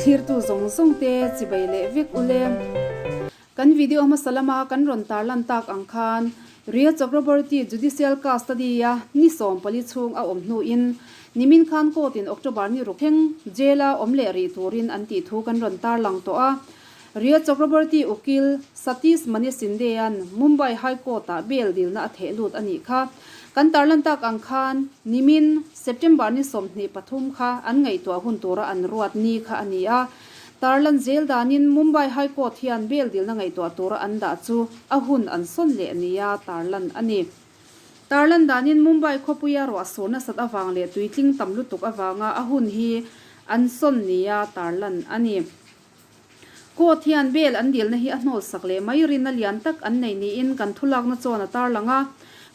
Thlirtu zawng zawng te chibai leh vek ule. Kan video hmasa lama kan rawn tarlan tak ang khan Riya Chakraborty Judicial Custody a ni 14 chhung a awm hnuin nimin khan court in October ni ruk thleng jail a awm leh rih turin an tih thu kan rawn tarlang tawh a. Riya Chakraborty ukil Satish Mani Shinde-a'n Mumbai High Court-ah bail dilna a theh lut a nih kha. Kan tarlan tak ang khan nimin September ni 23 kha an ngaihtuah hun tura an ruat ni kha a ni a. Tarlan zel danin Mumbai High Court hian bail dilna ngaihtuah tura an dah chu a hun an sawn leh nia tarlan a ni. Tarlan danin Mumbai khawpuia ruah sur nasat avang leh tuitling tam lutuk avanga a hun hi an sawn nia tarlan a ni. Court hian bail an dilna hi a hnawl sak leh mai rinna lian tak an nei niin kan thulakna chuan a tarlang a.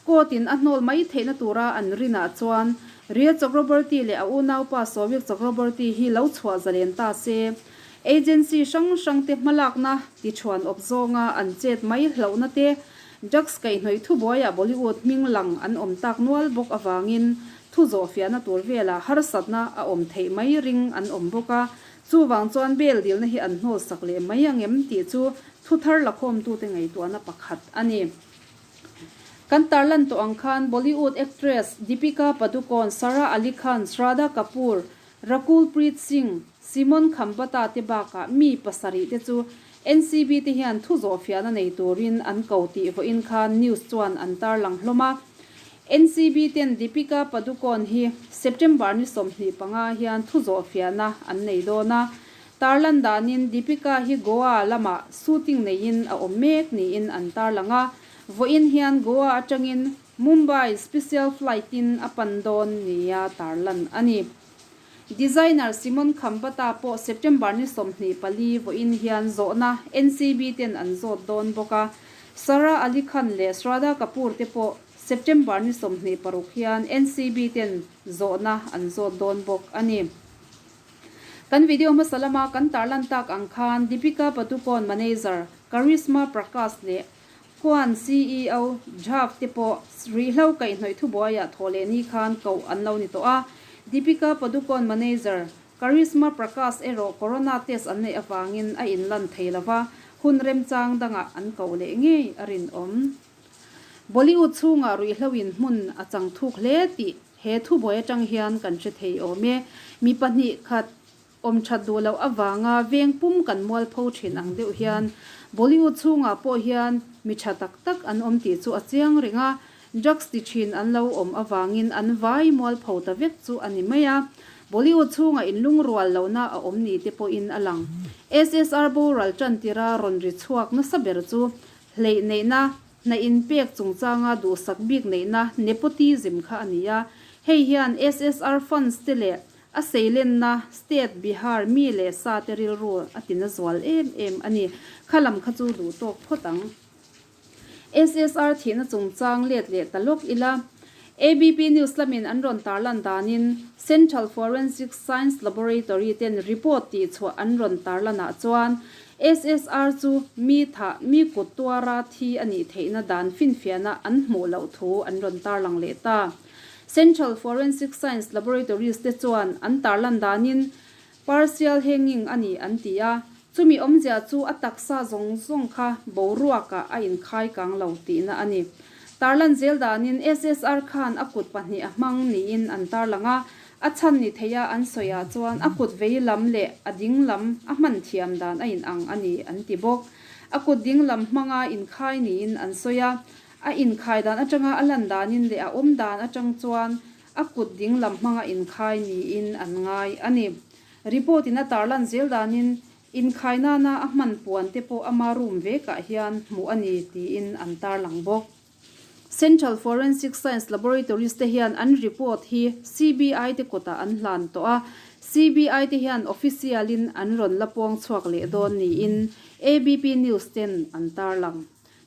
Court in a hnawl mai theihna tura an rinah chuan Riya Chakraborty leh a unaupa Souvik Chakraborty hi lo chhuah zalen ta se. Agency hrang hrangte hmalakna tichhuan awp zawnga an chet mai hlauhna te, drugs kaihhnawih thubuaiah Bollywood hming lang an awm tak nual bawk avangin thu zawhfiahna tur velah harsatna a awm theih mai ring an awm bawk a. Chuvang chuan bail dilna hi an hnawl sak leh mai ang em tih chu thu thar lakhawmtute ngaihtuahna pakhat a ni. Kan tarlan tawh ang khan Bollywood actress Deepika Padukone, Sara Ali Khan, Shraddha Kapoor, Rakul Preet Singh, Simon Khambata te bakah mi pasarih te chu NCB te hian thu zawhfiahna nei turin an ko tih vawiin khan news chuan an tarlang hlawm a. NCB ten Deepika Padukone hi September ni 25 hian thu zawhfiahna an nei dawn a, tarlan danin Deepika hi Goa lamah shooting neiin a awm mek niin an tarlang a, vawiin hian Goa atangin Mumbai special flight in a pan dawn nia tarlan a ni. Designer Simon Khambata pawh September ni 24 vawiin hian zawhna NCB ten an zawt dawn bawk a, Sara Ali Khan leh Shraddha Kapoor te pawh September ni 26 hian NCB ten zawhna an zawt dawn bawk a ni. Kan video hmasa lama kan tarlan tak ang khan Deepika Padukone manager Karishma Prakash leh Khuan CEO Jhav te pawh rihlo kaihhnawih thubuaiah thawh leh ni khan koh an lo ni tawh a. Deepika Padukone manager Karishma Prakash erawh corona test an neih avangin a inlan thei lova, hun remchang dangah an koh leh ngei a rinawm. Bollywood chhungah ruihhlo in hmun a chang thuk hle tih he thubuai atang hian kan hre thei awm e. Mi pahnih khat awm that duh loh avanga veng pum kan mualpho thin ang deuh hian Bollywood chhungah pawh hian mi tha tak tak an awm tih chu a chiang reng a, drugs ti thin an lo awm avangin an vai mualpho ta vek chu a ni mai a. Bollywood chhungah inlungrual lohna a awm ni te pawhin a lang. SSR boral tan tira rawn ri chhuak nasa ber chu Hleih neihna, hna inpek chungchanga duhsak bik neihna nepotism kha a ni a. Hei hian SSR funds te leh a seilenna state Bihar mi leh sa te rilru a ti na zual em em a ni. Kha lam kha chu duh tawk phawt ang. SSR thihna chungchang let leh ta lawk ila. ABP News lamin an rawn tarlan danin Central Forensic Science Laboratory ten report tihchhuah an rawn tarlanah chuan SSR chu mi thah, mi kut tuara thi a nih theihna dan finfiahna an hmuh loh thu an rawn tarlang leh ta. Central Forensic Science Laboratories te chuan an tarlan danin partial hanging a ni an ti a, chumi awmzia chu a taksa zawng zawng kha boruakah a inkhai kang lo tihna a ni. Tarlan zel danin SSR khan a kut pahnih a hmang niin an tarlang a, A chhan ni thei a an sawi ah chuan a kut vei lam leh a ding lam a hman thiam dan a in ang a ni an ti bawk. A kut ding lam hmanga inkhai niin an sawi a, a inkhai dan atanga a lan danin leh a awm dan atang chuan a kut ding lam hmanga inkhai niin an ngai a ni. Report in a tarlan zel danin inkhai nana a hman puan te pawh ama room vekah hian hmuh a ni tiin an tarlang bawk. Central Forensic Science Laboratories te hian an report hi CBI te kutah an hlan tawh a, CBI te hian official in an rawn la puang chhuak leh dawn niin ABP News ten an tarlang.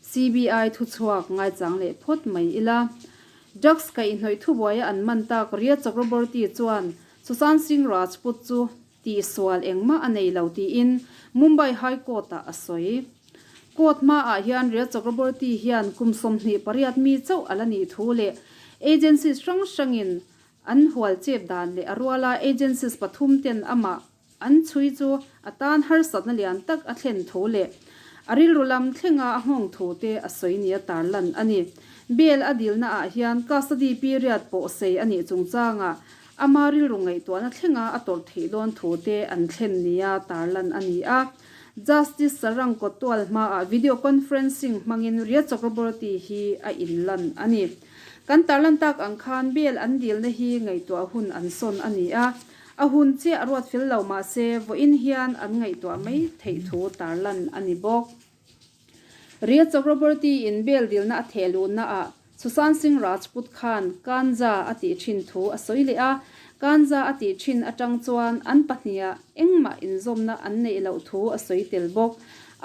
CBI thuchhuak ngaichang leh phawt mai ila. Drugs kaihhnawih thubuaia an man tak Riya Chakraborty chuan Sushant Singh Rajput chu tihsual engmah a nei lo tiin Mumbai High Court-ah a sawi. Court hmaah hian Riya Chakraborty hian kum 28 mi chauh a la nih thu leh agencies hrang hrangin an hual chep dan leh a ruala agencies pathum ten amah. an chhui chu a tan harsatna lian tak a thlen thu leh a rilru lam thlenga a nghawng thu te a sawi nia tarlan a ni. Bail a dilna ah hian custody period pawh sei a nih chungchangah ama rilru ngaihtuahna thlenga a tawrh theih dawn thu te an thlen nia tarlan a ni a. Justice Sarang Kotwal hmaah video conferencing hmangin Riya Chakraborty hi a inlan a ni. Kan tarlan tak ang khan bail an dilna hi ngaihtuah hun an sawn a ni a, a hun chiah ruat fel lo mah se vawiin hian an ngaihtuah mai theih thu tarlan a ni bawk. Riya Chakraborty in bail dilna a theh luhna ah Sushant Singh Rajput khan Kanza a tih thin thu a sawi leh a, Kanza a tih thin atang chuan an pahniha engmah inzawmna an neih loh thu a sawi tel bawk.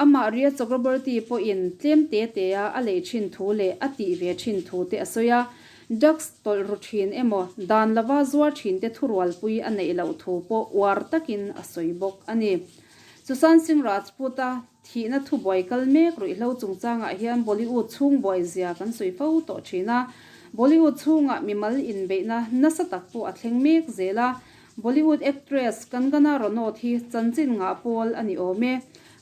Amah Riya Chakraborty pawhin tlem te tea a lei thin thu leh a tih ve thin thu te a sawi a, drugs tawlh ru thin emaw dan lova zuar thin te thurualpui a neih loh thu pawh uar takin a sawi bawk a ni. Sushant Singh Rajput-a Thihna thubuai kal mek ruihhlo chungchangah hian Bollywood chhung buai zia kan sawi fo tawh thin a. Bollywood chhungah mimal inbeihna nasa tak pawh a thleng mek zel a. Bollywood actress Kangana Ranaut hi chanchin ngah pawl a ni awm e.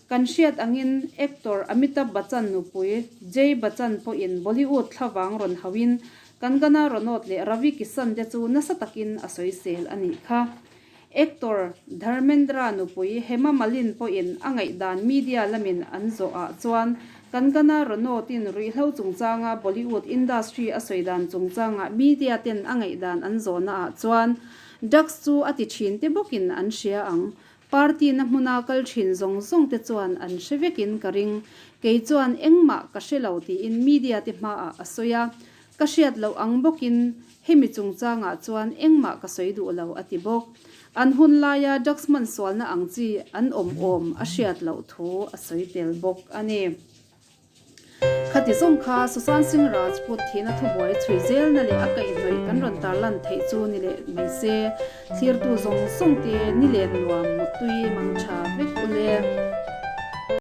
Kan hriat angin actor Amitabh Bachchan nupui Jay Bachchan pawhin Bollywood thlavang rawn hauhin Kangana Ranaut leh Ravi Kishan te chu nasa takin a sawisel a nih kha. Actor Dharmendra nupui Hema Malin pawhin a ngaihdan media lamin an zawh ah chuan Kangana Ranaut-in ruihhlo chungchanga Bollywood industry a sawi dan chungchanga media ten a ngaihdan an zawhna ah chuan drugs chu a ti thin te bawkin an hria ang. Party na hmuna kal thin zawng zawng te chuan an hre vekin ka ring. Kei chuan engmah ka hre lo tiin media te hmaah a sawi a. Ka hriat loh ang bawkin hemi chungchangah chuan engmah ka sawi duh lo a ti bawk. An hun laia drugs hman sualna ang chi an awm awm a hriat loh thu a sawi tel bawk a ni. Khati zawng kha Sushant Singh Rajput thihna thubuai chhui zelna leh a kaihhnawih kan rawn tarlan theih chu ni leh mai se, thlirtu zawng zawng te ni len nuam muttui mang tha vek ule.